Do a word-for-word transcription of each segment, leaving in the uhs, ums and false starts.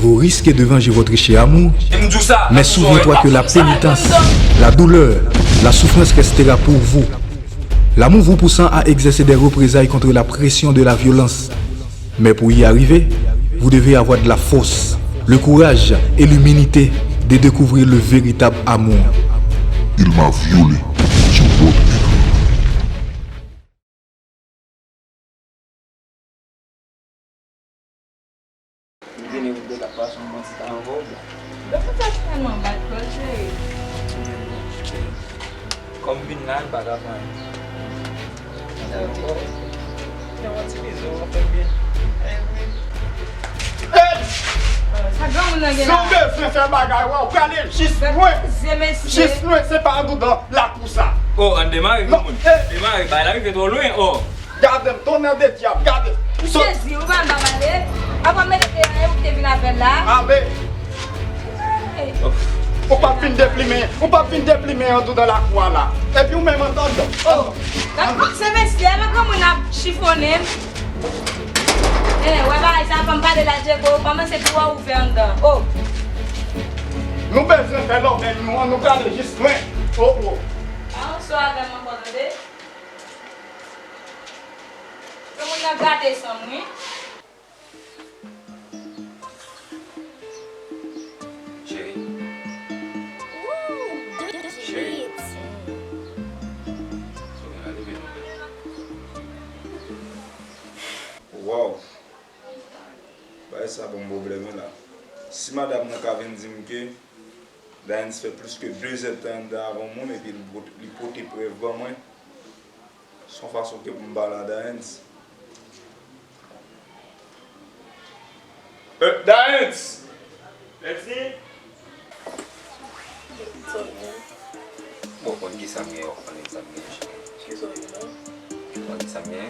Au risque de venger votre cher amour, mais souviens-toi que la pénitence, la douleur, la souffrance restera pour vous. L'amour vous poussant à exercer des représailles contre la pression de la violence. Mais pour y arriver, vous devez avoir de la force, le courage et l'humilité de découvrir le véritable amour. Il m'a violée, je porte plainte. Vini pou de kat pwason, bon ti tan ankò. Donk, sa finalman bat kò l, cheri. Kòm vin la, l pa ka fè anyen. Fè yon ti bizou, w ap fè byen. Sa granmoun nan gen la? Si w bezwen fè bagay, w prale jis lwen. Jis lwen, se pa anndan lakou sa. Oh, ann demare, granmoun. Demare, bagay la rive twò lwen, oh. Gade m, tonnè de dyab, gade. M sezi, ou pa m pa pale. Apa w mete te an, ou te vin avè l la? Ale. Ou p ap vin deplimen, ou p ap vin deplimen anndan lakou a la. Epi ou menm anndan. Oh, se mesye, men granmoun ap chifonnen m. Eh, wè bagay sa, fò m pale la, Djego, kòmanse pou wè ouvè anndan. Oh. Nou bezwen fè lòbèy nou an, nou prale jis lwen. Oh, oh. Pa anso avè m ankò, tande? Granmoun nan gate san m, wi. Cheri. Cheri. Sou gen la leve non. Wow. Bagay sa ban m pwoblèm wi la. Si madanm nan ka vin di m ke Dayens fè plis ke de zèdtan anndan avè yon moun epi li pot-, li pote prèv ban mwen, se yon fason ke pou m pale a Dayens. Eh, Dayens! Lexi! Bon, konn kisa m gen, w ap konnen kisa m gen, cheri. Kisa w gen la? Ou konn kisa m gen?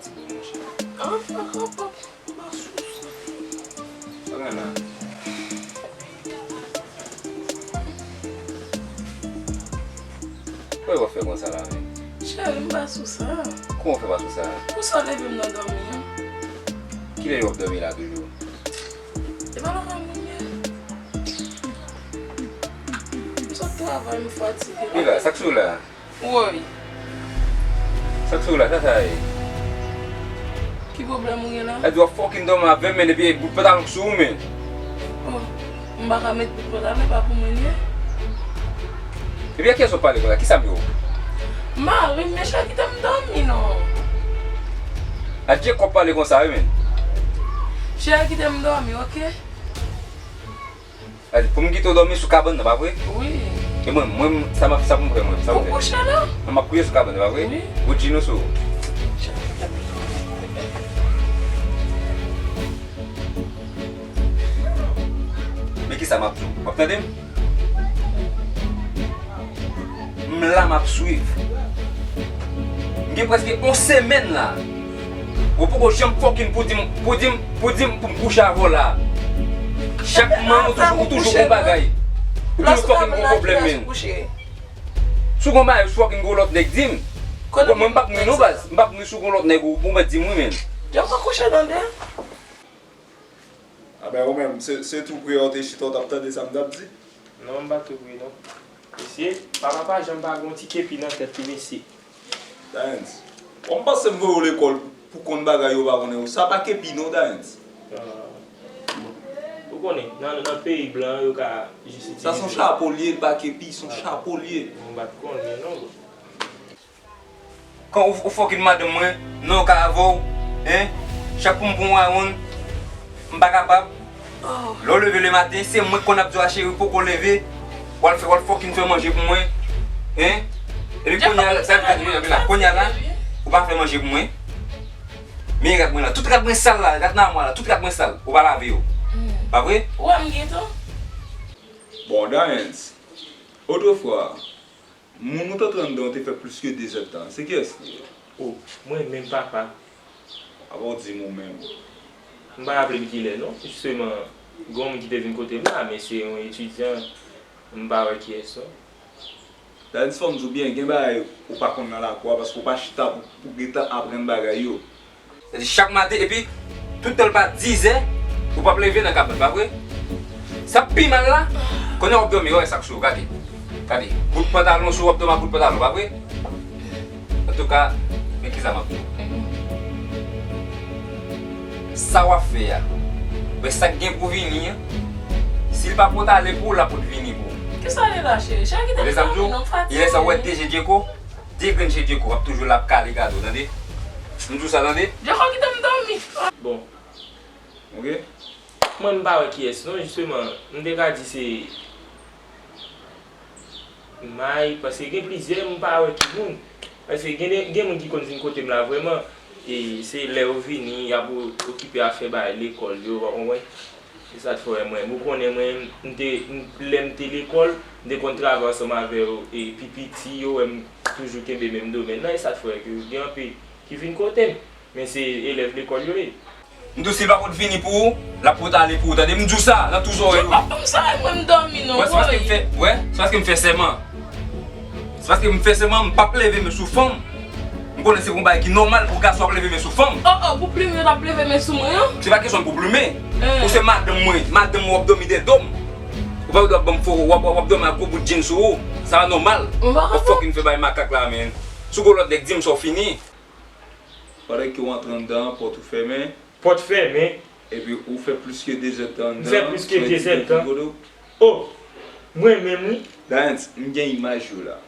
Ti boul, monchè. Ah, ah, ah, ah, m pa sou sa. Sa gen la? Kòman w ap fè konsa la menm? Cheri, m pa sou sa. Kòman w fè pa sou sa? Pou sa w leve m nan dòmi an? Kilè w ap dòmi la toujou? E pa nan kay moun ye. M sot travay, m fatige. Mila, sa k sou la? Woy. Sa k sou la, sa sa ye? Ki pwoblèm ou gen la? Sa di w ap fucking dòmi avè m, men epi bout pantalon k sou ou, men. Oh, m pa ka met bout pantalon, e pa pou mwen l ye. Epi a kiyès w ap pale konsa? Kisa m ye w? Mari m, men chè kite m dòmi non. A Djekòb pale konsa wi, men. Chè kite m dòmi, oke? Gade, pou m kite w dòmi sou kabann nan, pa vre? Wi. E mwen, mwen, sa m ap, sa pou m fè mwen, sa m fè? Ou kouche la? Non, m ap kouche sou kabann nan, pa vre? Wi. Ou djin ou sou. Men kisa m ap di w? W ap tande m? M la, m ap swiv. M gen prèske yon semèn la. Ou poko janm fucking pou di m, pou di m, pou di m pou m kouche avè w la. Chak moman ou toujou, ou toujou gon bagay. Ou toujou fucking gon pwoblèm, men. Si w gon bagay, ou fucking gon lòt nèg di m. Bon, mwen m p ap nwi non baz. M p ap nwi si w gon lòt nèg ou, ou mèt di m wi, men. Jan w kouche tande. A ben ou menm, se, se tou pre a w te chita, w t ap tande sa m t ap di? Non, m pa tou pre non. Mesye, papa pa janm pa gon ti kepi nan tèt li, mesye. Dayens, bon, m panse m voye w lekòl pou, pou konn bagay yo pa konnen yo. Sa pa kepi non, Dayens. Ah. Ou konnen, nan, nan peyi blan, yo ka jis itilize. Sa se yon chapo l ye, l pa kepi, se yon chapo l ye. Bon, m pa t konnen non, bro. Kan ou, ou fucking madanm mwen, non ka avè w, hein? Chak pou m pran yon rawonn, m pa kapab. Lè w leve lematen, se mwen k konn ap di w a cheri poko leve, w al fè, w al fucking fè manje pou mwen, hein? Epi kounye a, sa l fè la, kounye a la, ou pa fè manje pou mwen. Men rad mwen la, tout rad mwen sal la, rad nan amwa la, tout rad mwen sal, ou pa lave yo. Pa vre? Ou wè m gen tan? Bon, Dayens, otrefwa, moun ou t antre anndan an te fè plis ke de zèdtan. Se kiyès li ye? O, mwen menm papa. Apa w di m ou menm? M pa raple m kilè non. Jisteman, gen yon moun ki te vin kote m la, men se yon etidyan, m pa wè kiyès non. Dayens, fò m di w byen, gen bagay ou pa konn nan lakou a, paske w pa chita pou, pou gentan aprann bagay yo. Sa di chak maten, epi Toutan l pa dizè, ou p ap leve nan kabann, pa vre? Sa k pi mal la, kounye a w ap dòmi, wè sa k sou ou, gade. Gade, bout pantalon sou ou, w ap dòmi ak bout pantalon, pa vre? Antouka, men kisa m ap di w. Sa w ap fè a, wè sa k gen pou vini an, si l pa pot ale pou ou, l ap pot vini pou ou. Kisa l ye la, cheri? Cheri, kite m dòmi non, m fatige. Lè sa w wè de je Djeko, de grenn je Djeko, w ap toujou la ap kale gade w, tande? M di w sa, tande? Djeko, kite m dòmi. Bon. Ok. Mwen, m pa wè kiyès non, jisteman, m te ka di se May, paske gen plizyè, m pa wè ki moun. Paske gen de, gen moun ki konn vin kote m la vrèman, e se lè yo vini, y ap o-, okipe afè bagay lekòl yo, w konprann? Se sa k fè w wè mwen, ou konnen mwen, m te, m, lè m te lekòl, m te konn travay ansanm avè yo, e pi piti, yo wè m toujou kenbe menm domèn nan, e sa k fè w wè ke gen anpil ki vin kote m. Men se elèv lekòl yo ye. M di w si l pa pot vini pou ou, l ap pot ale pou ou, tande? M di w sa nan tou zòrèy ou. Ou pa ban m sa, mwen m dòmi non, wè, se paske m fè, wè, se paske m fè sèman. Se paske m fè sèman, m p ap leve men sou fanm. M konnen se yon bagay ki nòmal pou gason ap leve men sou fanm. Oh, oh, pou plimen yo t ap leve men sou mwen an? Se pa kesyon pou plimen. Ou se madanm mwen, madanm mwen w ap dòmi dèyè do m. Ou pa dwe ap ban m fo, w ap, w ap dòmi ak gwo bout djin sou ou. Sa pa nòmal. Ou fucking fè bay makak la, men. Si w gon lòt nèg, di m sa w fini. Pandan ke w antre anndan an, pòt ou fèmen. Pòt fèmen. Epi ou fè plis ke de zèdtan anndan an. M fè plis ke de zèdtan. Oh, mwen menm wi. Dayens, m gen imaj yo la.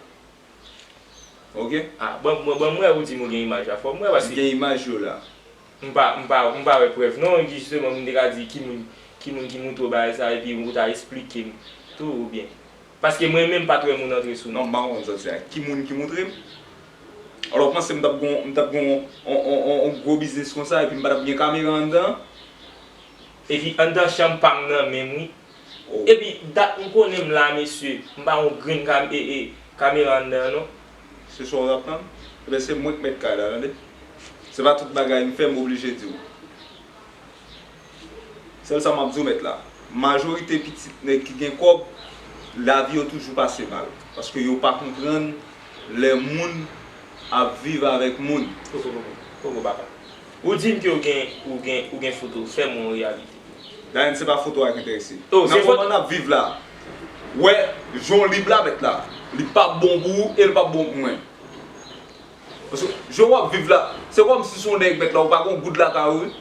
Ok? Ah, ban, ban, ban m wè, ou di m ou gen imaj la, fò m wè, paske m gen imaj yo la. M pa, m pa, m pa wè prèv non, jisteman, m te ka di ki moun, ki moun ki montre w bagay sa, epi ou ta esplike m tou, oubyen? Paske mwen menm m pa t wè moun antre sou non. Non, m pa konprann sa w di a. Ki moun ki montre m? Alò, w panse m t ap gon, m t ap gon on, on, on, on gwo biznis konsa, epi m pa t ap gen kamera anndan? Epi anndan chanm pa m nan menm wi. Oh. Epi dat m konnen m la, mesye, m pa yon grenn kam-, e, e, kamera anndan an non. Se sa w t ap tann? Ebyen, se mwen k mèt kay la, tande. Se pa tout bagay m fè, m oblije di w. Sèl sa m ap di w, mèt la, majorite pitit nèg ki gen kòb, lavi yo toujou pase mal. Paske yo pa konprann lè moun ap viv avèk moun. Koko, koko, koko, papa. Ou di m ke ou gen, ou gen, ou gen foto, fè m yon reyalite. Dayèn, se pa foto a k enterese. Oh, nan moman n ap viv la, wè, jan w lib la, mèt la, li p ap bon pou ou e li p ap bon pou mwen. Paske jan w ap viv la, se kòmsi se yon nèg, mèt la, ou pa gen yon goud lakay ou, wi.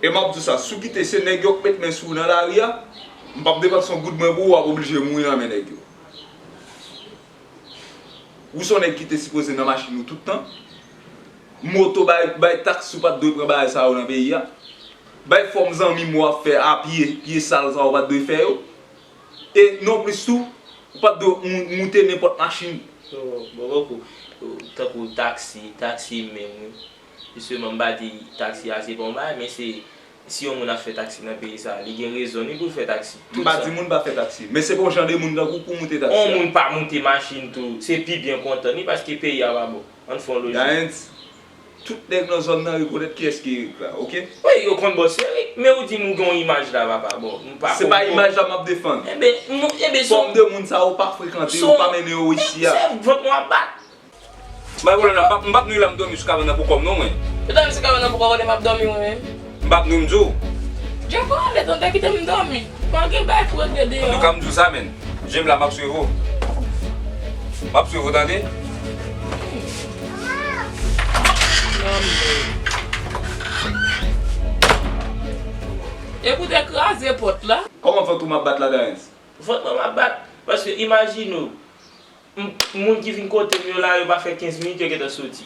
E m ap di w sa, si w kite se nèg yo k met men sou ou nan lari a, m p ap depanse yon goud mwen pou ou, w ap oblije mouri nan men nèg yo. Ou se yon nèg ki te sipoze nan machin ou tout tan. Moto, bay, bay taksi, ou pa t dwe pran bagay sa yo nan peyi a. Bay fòm zanmi m w ap fè a pye, pye sal sa yo pa t dwe fè yo. E nonplis tou, ou pa t dwe mou-, moute nenpòt machin. Bon, bon, bon, bon, tankou taksi, taksi menm, wi. Jisteman, m pa di taksi a se pa yon bagay, men se, si yon moun ap fè taksi nan peyi sa, li gen rezon li pou l fè taksi. M pa di moun pa fè taksi, men se pa yon jan de moun tankou w pou moute taksi a. On moun pa moute machin tou, se pi byen kontan li paske peyi a pa bon. Ann fè yon lojik. Dayèn, tout nèg nan zòn nan rekonèt kiyès ki Erik la, oke? Wi, yo konn bòs Erik, men ou di m ou gen yon imaj la, papa. Bon, m pa konprann. Se pa imaj la m ap defann. Enben, m, enben, fòm de moun sa yo pa frekante, yo pa mennen yo isi a. Se vant mwen ap bat. Bay pwoblèm la, m p ap, m p ap nwi la, m dòmi sou kabann nan pou kò m non, mwen. Ou dòmi sou kabann nan pou kò w, kote m ap dòmi mwen menm? M p ap nwi, m di w. Djeko, ale, tande, kite m dòmi. Pa gen bagay pou regle deyò. Antouka, m di w sa, menn. Jem la, m ap swiv ou. M ap swiv ou, tande? Epi w te kraze pòt la. Kòman vant ou m ap bat la, Dayens? Vant mwen m ap bat. Paske imajine w, M-, moun ki vin kote m yo la, yo pa fè kenz minit, yo gentan soti.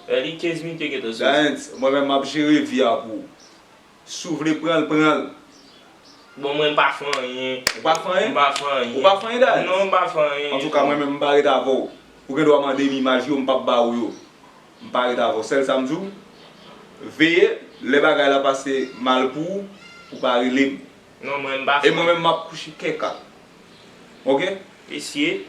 Wè li, kenz minit, yo gentan soti. Dayens, mwen menm m ap jere vi a pou ou. Si w vle pran l, pran l. Bon, mwen m pa fè anyen. Ou pa fè anyen? M pa fè anyen. Ou pa fè anyen, Dayens? Non, m pa fè anyen. Antouka, mwen menm m pa ret avè w. Ou gen dwa mande m imaj yo, m p ap ba ou yo. M pa ret avè w. Sèl sa m di w, veye, lè bagay la pase mal pou ou, ou pa rele m. Non, mwen, m pa fè. E mwen menm, m ap kouche kèk a. Oke? Mesye.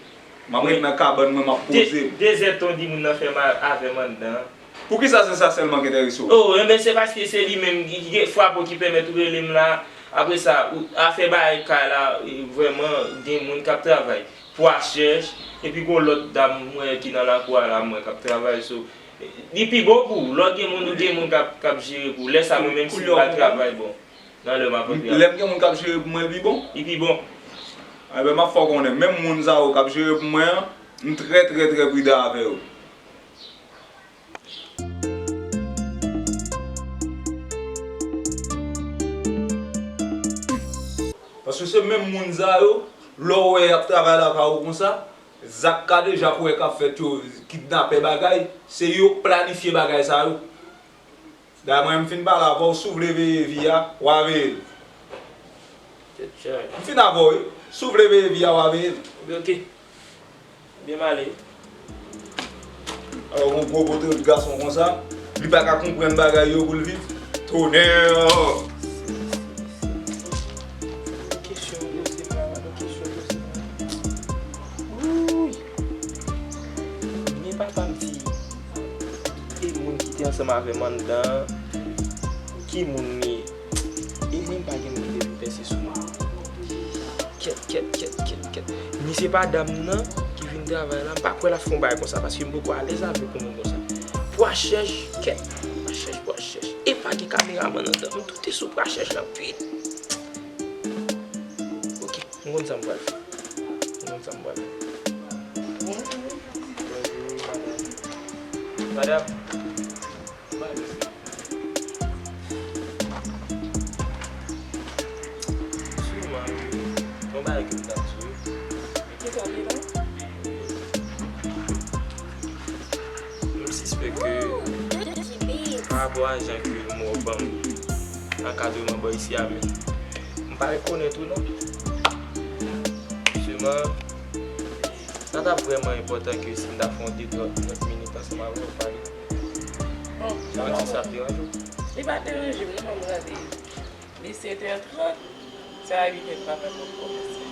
M ap ret nan kabann mwen, m ap poze m. De, de zèdtan w di moun nan fè mal avè m anndan an. Poukisa se sa sèlman k enterese w? Oh, enben, se paske se li menm ki, ki gen frape w ki pèmèt ou rele m la. Apre sa, ou, afè bagay kay la, e, vrèman, gen moun k ap travay. Pwa chèch, epi gon lòt dam, m wè, ki nan lakou a la, m wè, k ap travay. So, Li pi bon pou ou. Lè w gen moun, ou gen moun k ap, k ap jere pou ou. Lè sa, mwen menm si m pa travay, bon, nan lè m ap antre. Lè m gen moun k ap jere pou mwen, li pi bon? Li pi bon. Enben, m ap fè w konnen, menm moun sa yo k ap jere pou mwen an, m trè, trè, trè pridan avè yo. Paske se menm moun sa yo, lè w wè y ap travay lakay ou konsa, zak ka deja kwè k ap fèt yo, kidnapè bagay, se yo k planifye bagay sa yo. Dayè mwen, m fin pale avè w, si w vle veye vi a, w a veye l. Tèt chaje. M fin avè w, wi. Si w vle veye vi a, w a veye l. Oke, oke. Byen m ale. Alò, yon gwo pote gason konsa, li pa ka konprann bagay yo pou l viv. Tonè! Kesyon poze m la, kesyon poze m la. Wouy! Men papa m di, e moun ki te ansanm avè m anndan an, ki moun li ye? E mwen m pa gen moun ki te vin pèse sou mwen. Kèt, kèt, kèt, kèt, kèt. Ni se pa dam nan ki vin travay la, m pa kwè l ap fè yon bagay konsa, paske m poko alèz avèk yon moun konsa. Pwa chèch, kèt, pwa chèch, pwa chèch. E pa gen kameramann anndan, m doute sou pwa chèch la anpil. Oke, m konn sa m pral fè. M konn sa m pral fè. Bonjou. Bonjou, madanm. Madanm. Sèlman, wi. Yon bagay ke m t ap di w. Kisa w di la? M sispèk ke, pa rapò a jan ke mwen ban m ankadreman bò isi a, men m pa rekonèt ou non. Sèlman, sa t ap vrèman enpòtan ke si m ta fè yon de trant minit ansanm avè w pale. Bon, sa pa ti sa ap deranje w? Li pa deranje m non, ban m gade. Li sèt è trant, sa a uit è papa m ap kòmanse.